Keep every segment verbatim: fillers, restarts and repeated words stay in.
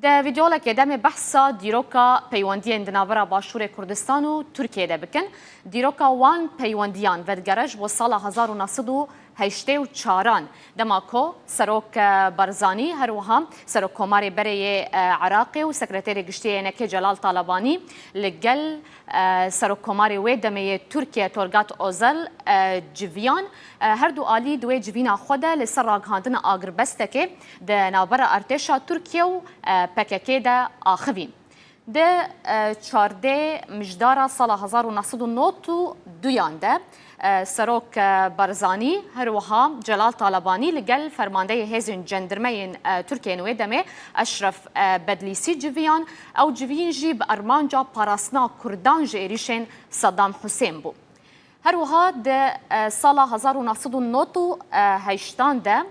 Di vîdeolekê de em ê behsa dîroka peywendiyên di navbera Başûrê Kurdistan û Tirkiyê de bikin. Dîroka wan peywendiyan vedigere ji bo sala hezar û neh sed û heştê û çaran, dema ku Serok, e, Barzanî, her wiha Serokkomarê berê yê, e, Iraqê û Sekreterê Giştî yê Y N K'ê Celal Talebanî li gel, e, Serokkomarê wê demê yê Tirkiye Turgut Özel, e, civiyan. E, her du alî di wê civîna xwe de li ser ragihandina agirbestekê di navbera artêşa Tirkiye û, e, P K K de axivîn. Di, e, çardê mijdara sala hezar û neh sed û nod û duyan de, e, Serok, e, Barzanî, her wiha Celal Talebanî li gel fermandeyê hêzên cendirmeyên, e, Tirkiyeyên wê demê Eşref, e, Bedlîsî civiyan. Ew civîn jî bi armanca parastina Kurdan ji êrîşên Saddam Husên bû. Her wiha di, e, sala hezar û neh sed û nod û heştan de,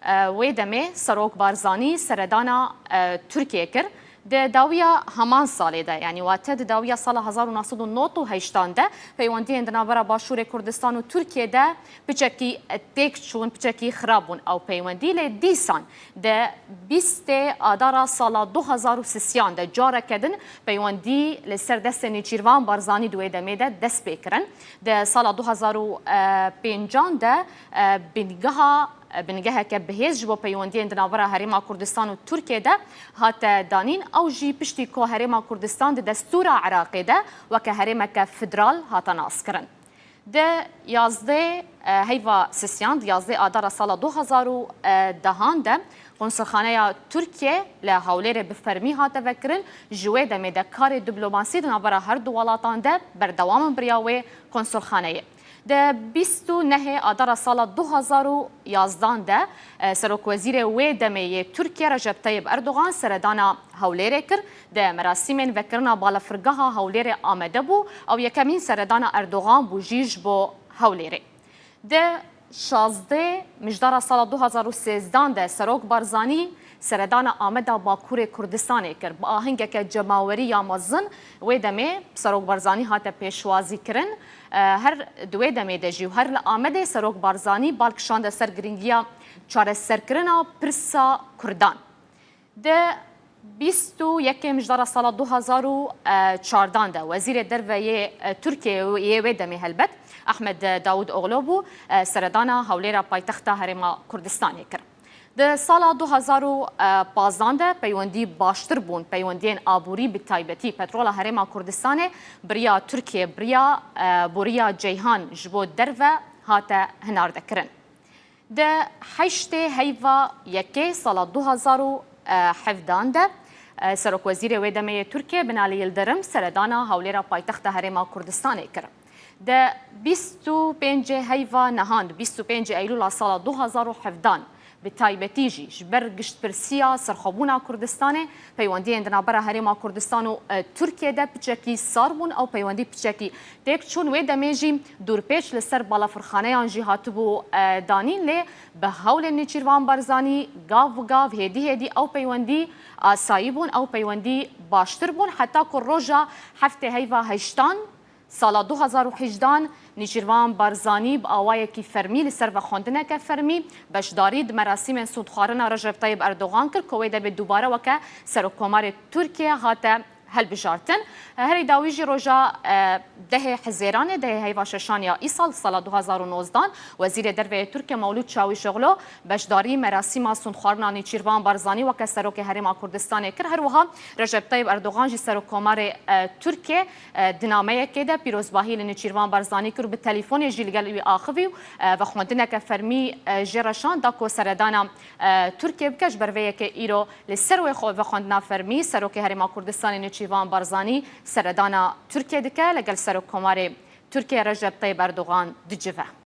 e, wê demê Serok Barzanî seredana, e, Tirkiyê kir. Di dawiya heman salê de, yanî wate di dawiya sala hezar û neh sed û nod û heştan de, peywendiyên di navbera Başûrê Kurdistan û Tirkiyê de piçekî, e, têk çûn, piçekî xirab bûn ew peywendî. Lê dîsan di bîstê Adara sala du hezar û sêzdan de careke din peywendî li ser destê Nêçîrvan Barzanî di wê demê de dest pê kirin. Di sala du hezar û pêncan de, e, bingeha, e, bingeheke bihêz ji bo peywendiyên di navbera Herêma Kurdistan û Tirkiyê de hate danîn. Ew jî piştî ku Herêma Kurdistan di destûra Iraqê de weke herêmeke federal hate naskirin. Di yazdê, e, heyva sisyan, di yazdê Adara sala du hezar û dehan de Konsulxaneya Tirkiye li Hewlêrê bi fermî hate vekirin. Ji wê demê de karê diplomasî di navbera her du welatan de berdewam in bi riya wê konsulxaneyê. Di bîst û nehê Adara sala du hezar û yazdan de, e, Serokwezîrê wê demê yê Tirkiye Recep Tayyip Erdogan seredana Hewlêrê kir. Di merasîmên vekirina balafirgeha Hewlêrê amade bû. Ew yekemîn seredana Erdogan bû jî ji bo Hewlêrê. Di şazdê mijdara sala du hezar û sêzdan de Serok Barzanî seredana Ameda Bakurê Kurdistanê kir. Bi ahengeke cemawerî ya mezin wê demê Serok Barzanî hate pêşwazîkirin. E, her di wê demê de jî û her li Amedê Serok Barzanî bal kişande ser girîngiya çareserkirina pirsa Kurdan. Di bîst û yekê mijdara sala du hezar û çardan de Wezîrê Derve yê, e, Tirkiyeyê yê wê demê helbet Ahmed Davutoglu bû, e, seredana Hewlêra paytexta Herêma Kurdistanê kir. Di sala du hezar û pazdan de peywendî baştir bûn, peywendiyên aborî bi taybetî petrola Herêma Kurdistanê bi riya Tirkiyê, bi riya, e, boriya Ceyhan ji bo derve hate hinardekirin. Di heştê heyva yekê sala du hezar û hevdan de, e, Serokwezîrê wê demê yê Tirkiyê Binalî Yildirim seredana Hewlêra paytexta Herêma Kurdistanê kir. Di bîst û pêncê heyva nehan, bîst û pêncê Eylûla sala du hezar û hevdan, bi taybetî jî ji ber giştpirsiya serxwebûna Kurdistanê, peywendiyên di navbera Herêma Kurdistan û, e, Tirkiyê de piçekî sar bûn. Ew peywendî piçekî têk çûn. Wê demê jî dûrpêç li ser balafirxaneyan jî hatibû, e, danîn, lê bi hewlên Nêçîrvan Barzanî gav bi gav, hêdî hêdî ew peywendî asayî bûn, ew peywendî baştir bûn, heta ku roja heftê heyva heştan sala du hezar û hejdan Nêçîrvan Barzanî bi awayekî fermî li ser vexwendineke fermî beşdarî di merasîmên sûndxwarina Recep Tayyip Erdogan kir, ku wê demê dubare weke Serokkomarê Tirkiyê hate hilbijartin. Herî dawî jî roja, e, dehê Hizêranê, dehê heyva şeşan ya îsal, sala du hezar û nozdan, Wezîrê Derve yê Tirkiye Mewlûd Çawîşoglu beşdarî merasîma sûndxwarina Nêçîrvan Barzanî weke Serokê Herêma Kurdistanê kir. Her wiha Recep Tayyip Erdogan jî Serokkomarê, e, Tirkiye, e, di nameyekê de pîrozbahî li Nêçîrvan Barzanî kir û bi telefonê jî li gel wî axivî û, e, vexwendineke fermî, e, jê re şand da ku seredana, e, Tirkiye bike. Ji ber vê yekê îro li ser wê xwe vexwendina fermî Serokê Herêma Kurdistanê Nêçîrvan Barzanî seredana Tirkiye dike, li gel Serokkomarê Tirkiye Recep Tayyip Erdogan dicive.